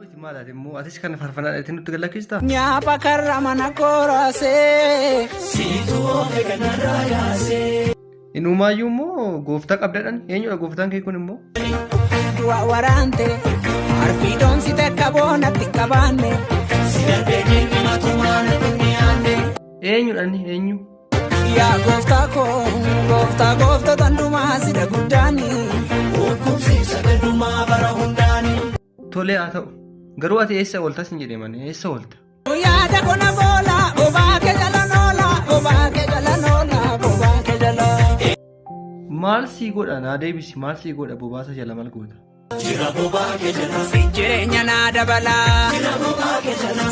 Miti maal ati immoo atis kana faarfannaa dheetti nutti gad lakkistaa? Nyaapa karra mana koraasee. Inumaayyuu immoo gooftaa qabdadhan eenyudha gooftaan kee kun immoo? Du'a waraante harfi doonsite akka boonatti hin qabaanne. Eenyudha inni eenyu? Yaa gooftaa koo gooftaa gooftota hundumaa sida guddaani. Tolee haa ta'u. Garuu ati eessa oolta sin jedhe mane eessa oolta? Yaada kona boola bobaa kee jala noola bobaa kee jala noola bobaa kee jala. Maal sii godha naa deebisi maal sii godha bobaasa jala maal goota? Si jireenya naa dabala.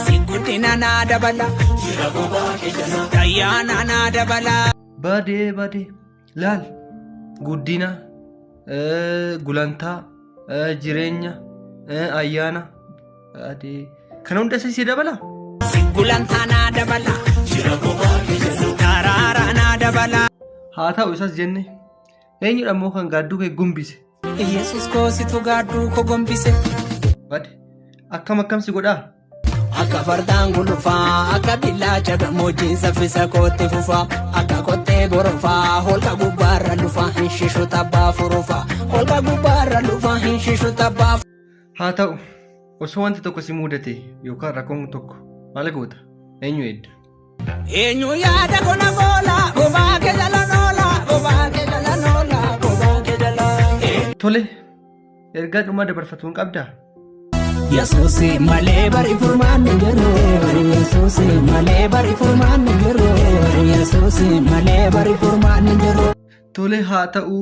Si guddina naa dabala. Si ayyaana naa dabala. Badee badee laal guddina gulantaa jireenya ayyaana badee kana hunda isa sii dabala? Si gulantaa naa dabala. Si daraara naa dabala. Haa ta'u isas jenne eenyudha immoo kan gaadduu kee gumbise? Yesus koo situ gaadduu koo gombise. Bade akkam akkam si godhaa? Akka fardaan gulufaa, akka billaacha gammoojjiin saffisa kootti fufaa, akka kottee borofaa, holqa gubbaarra lufaa, hin shishu tabbaa furufaa, holqa gubbaarra lufaa, hin shishu tabbaa. Haa ta'u osoo wanti tokko si mudate yookaan rakkoon tokko maal goota? Eenyu eedda? Eenyu yaada kona goola, bobaa kee jala noola, bobaa kee jala noola, bobaa kee jala. Tole ergaa dhumaa dabarfatu hin qabdaa? Yesuus malee bari furmaanni jiru. Yesuus malee bari furmaanni jiru. Yesuus malee bari furmaanni jiru. Tole haa ta'u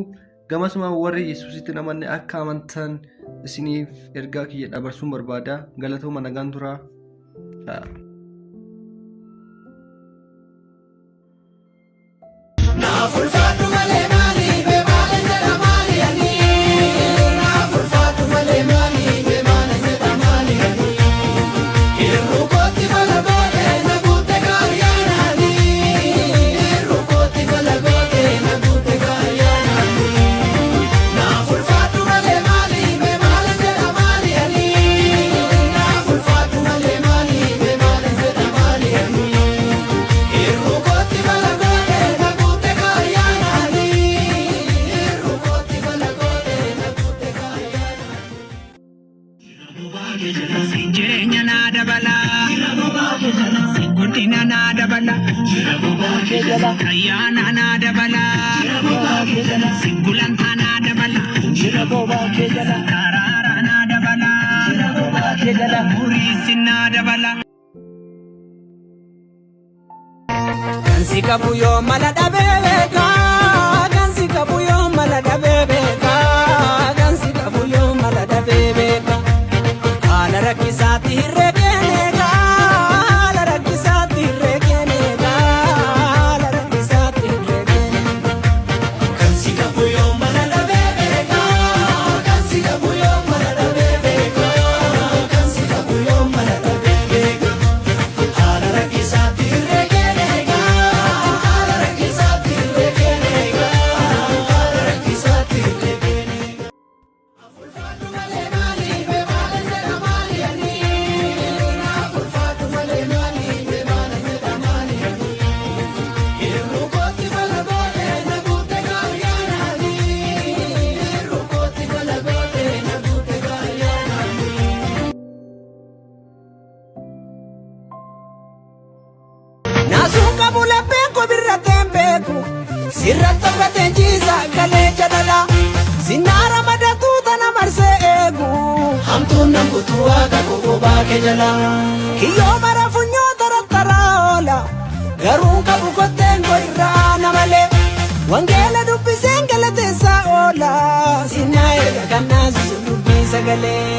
gamasuma warri Yesuusitti hin amanne akka amantan isiniif ergaa kiyya dabarsuun barbaada. Galatooma nagaan turaa. Ciao. Naaf ulfaadhu malee maali mee maali jedha maali ani. Naaf ulfaadhu malee maali mee maali jedha maali ani. Irru kootti fala goote na guutte gaayyaanaani. Irru kootti fala goote na guutte gaayyaanaani. Naaf ulfaadhu malee maali mee maali jedha maali ani. Naaf ulfaadhu malee maali mee maali jedha maali ani. Irru kootti fala goote na guutte gaayyaanaani. Irru kootti fala goote na guutte gaayyaanaani. Jireenya naa dabala. Guddina naa dabala. Ayyaana naa dabala. Gulantaa naa dabala. Karaara naa dabala. Muriisi naa dabala. Kan si qabu yoo mala dhabee beekaa. Kan si qabu yoo mala dhabee beekaa. Kan si qabu yoo mala dhabee beekaa. Haala rakkisaatti hirree keeneegaa. Haala rakkisaatti hirree keeneegaa. Haala rakkisaatti hirree keeneegaa. Kan si qabu yoo mala dhabee beekaa. Kan si qabu yoo mala dhabee beekaa. Kan si qabu yoo mala dhabee beekaa. Haala rakkisaatti hirree keeneegaa. Haala rakkisaatti hirree keeneegaa. Haala rakkisaatti hirree keeneegaa. Ulfaadhu malee maali mee maali jedha maali ani. Naaf ulfaadhu malee maali mee maali jedha maali ani. Irru kootti fala goote na guutte gaayyaanaani. Irru kootti fala goote na guutte gaayyaanaani. Naasuun qabu lapheen koo birrateen beeku. Sirratti hafrateen ciisa galee jadala. Sinnaara madatuu tana marsee eegu. Hamtuun nan kutuu waaqa koo bobaa kee jala. Kiyyoo mara funyoo tarattaraa oola. Garuu qabu kotteen koo irraa na malee. Wangeela dubbiseen galateessaa oola. Sinnaa erga kan naasisu dubbii sagalee.